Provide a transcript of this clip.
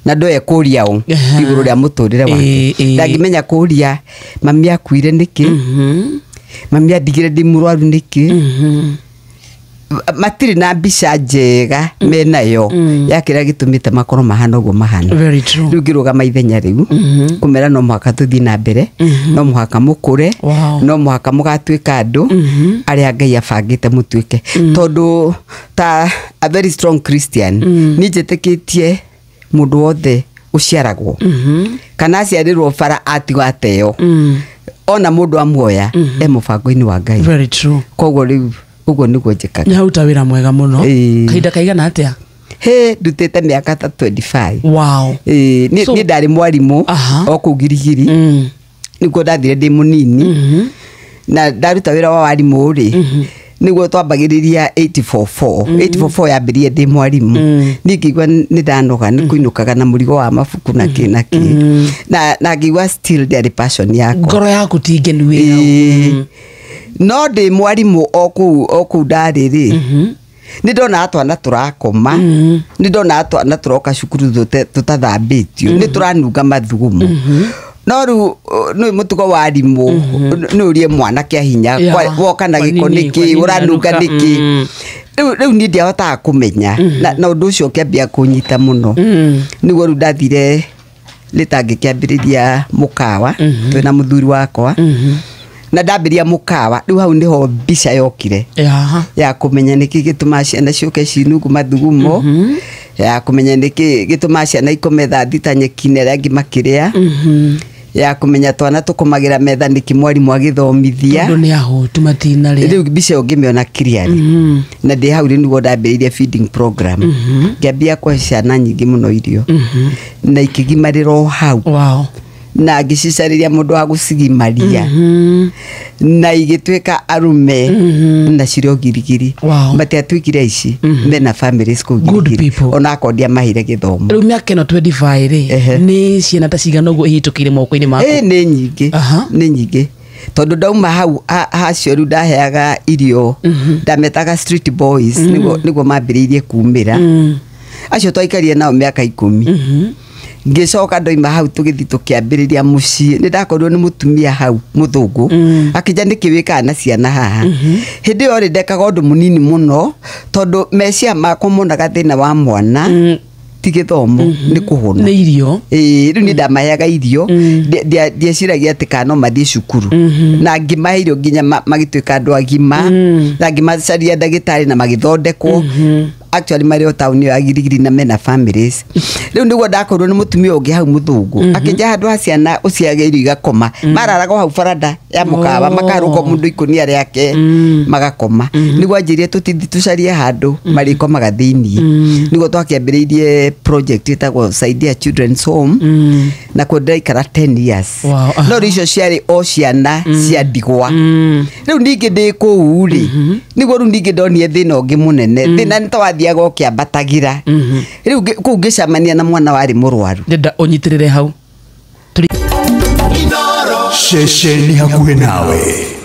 Na ndoe kũria ũ igũrũ rĩa mũtũrĩre wake. Ndangĩmenya kũria mami akuire nĩkĩ, mami andigire ndĩ mũrwaru nĩkĩ. Matirĩ na mbica njega menayo ya kĩrĩa gĩtũmĩte makorwo mahana ũguo mahana. Very true. Rĩu ngĩrũgama ithenya rĩu kũmera no mũhaka tũthiĩ na mbere, no mũhaka mũkũre, no mũhaka mũgatuĩka andũ arĩa Ngai abangĩte mũtuĩke. Tondũ ta a very strong Christian, niĩ njĩtĩkĩtie mũndũ wothe ũciaragwo kana aciarĩrwo bara atigwo ateo, ona mũndũ amuoya e mũbango-inĩ wa Ngai. Very true. Koguo rĩu ũguo nĩguo njĩkaga. Nĩ hauta wĩra mwega mũno. Kahinda kaigana atĩa? He ndutĩte mĩaka ta 25. Wow. Niĩ ndarĩ mwarimũ o kũu Girigiri. Nĩguo ndathire ndĩ mũnini. Na ndaruta wĩra wa warimũ rĩ, nĩguo twambagĩrĩria 844. 844 yambĩrĩrie ndĩ mwarimũ. Niĩ ngĩigua nĩ ndanoga nĩ kũinũkaga na mũrigo wa mabuku na kĩ na kĩ. Na ngĩigua still ndĩarĩ passion yakwa. Ngoro yaku ti ngenu wĩra. No ndĩ mwarimũ o kũu ndarĩ rĩ, nĩ ndonaga twana tũrakoma, nĩ ndonaga twana tũroka cukuru tũtathambĩtio, nĩ tũranunga mathugumo. No rĩu nĩ mũtugo wa arimũ, nĩ ũrie mwana kĩa hinya, woka na gĩko nĩkĩ, ũranunga nĩkĩ. Rĩu niĩ ndiahotaga kũmenya, na ũndũ ũcio ũkĩambia kũnyita mũno. Nĩguo rĩu ndathire rĩta ngĩkĩambĩrĩria mũkawa twĩna mũthuri wakwa. Na ndambĩrĩria mũkawa rĩu hau nĩho mbica yokire ya kũmenya nĩkĩ gĩtũmaga ciana ciũke cinungu mathugumo, ya kũmenya nĩkĩ gĩtũmaga ciana ikome thaa thita nyeki-inĩ arĩa angĩ makĩrĩa, ya kũmenya twana tũkomagĩra metha nĩkĩ mwarimũ agĩthomithia. Tondũ nĩ ahũtu matinarĩa. Rĩu mbica ĩyo ngĩmĩona clearly. Na ndĩ hau rĩu nĩguo ndambĩrĩirie feeding program. Ngĩambia kũhe ciana nyingĩ mũno irio. Na ikĩgimarĩra o hau. Wow. Na ngĩcicarĩria mũndũ wa gũcigimaria. Na igĩtuĩka arũme na cirĩ o Girigiri. Matiatuĩkire aici, mena families kũu Girigiri. Ona akorwo ndiamaheire gĩthomo. Rĩu mĩaka ĩno 25 rĩ, nĩ ciana ta cigana ũguo ihĩtũkĩire moko-inĩ maku? Nĩ nyingĩ. Nĩ nyingĩ. Tondũ ndauma hau hacio rĩu ndaheaga irio, ndametaga street boys, nĩguo mambĩrĩirie kumĩra. Acio twaikarire nao mĩaka 10. Ngĩcoka ndoima hau tũgĩthiĩ tũkĩambĩrĩria mũciĩ. Nĩ ndakorirwo nĩ mũtumia hau mũthũngũ, akĩnja nĩkĩ wĩkaga na ciana haha. Hĩndĩ ĩyo rĩ ndekaga ũndũ mũnini mũno, tondũ meciria makwa monaga thĩna wa mwana ti gĩthomo, nĩ kũhũna. Nĩ irio. Rĩu niĩ ndamaheaga irio, ndieciragia atĩ kana no mathiĩ cukuru. Na ngĩmahe irio nginya magĩtuĩka andũ agima, na ngĩmacaria ndagĩtarĩ na magĩthondekwo. Actually marĩ o taũni ĩyo ya Girigiri na mena families. Rĩu nĩguo ndakorirwo nĩ mũtumia ũngĩ hau mũthũngũ, akĩnja handũ ha ciana ũciage irio igakoma. Mararaga o hau baranda ya mũkawa, makarũka mũndũ ikũnia rĩake, magakoma. Nĩguo anjĩrire tũthiĩ tũcarie handũ marĩkomaga thĩiniĩ. Nĩguo twakĩambĩrĩirie project ĩtagwo Saidia Children's Home, na kuo ndĩraikara 10 years. No rĩu icio ciarĩ o ciana cia ndigwa. Rĩu ningĩ ndĩ kũu rĩ, nĩguo rĩu ningĩ ndonire thĩna ũngĩ mũnene. Thĩna nĩ ta wathiaga ũkĩambatagĩra. Rĩu kũu ngĩcemania na mwana warĩ mũrwaru. Ndĩrenda ũnyitĩrĩre hau. Ceceni hakuhĩ nawe.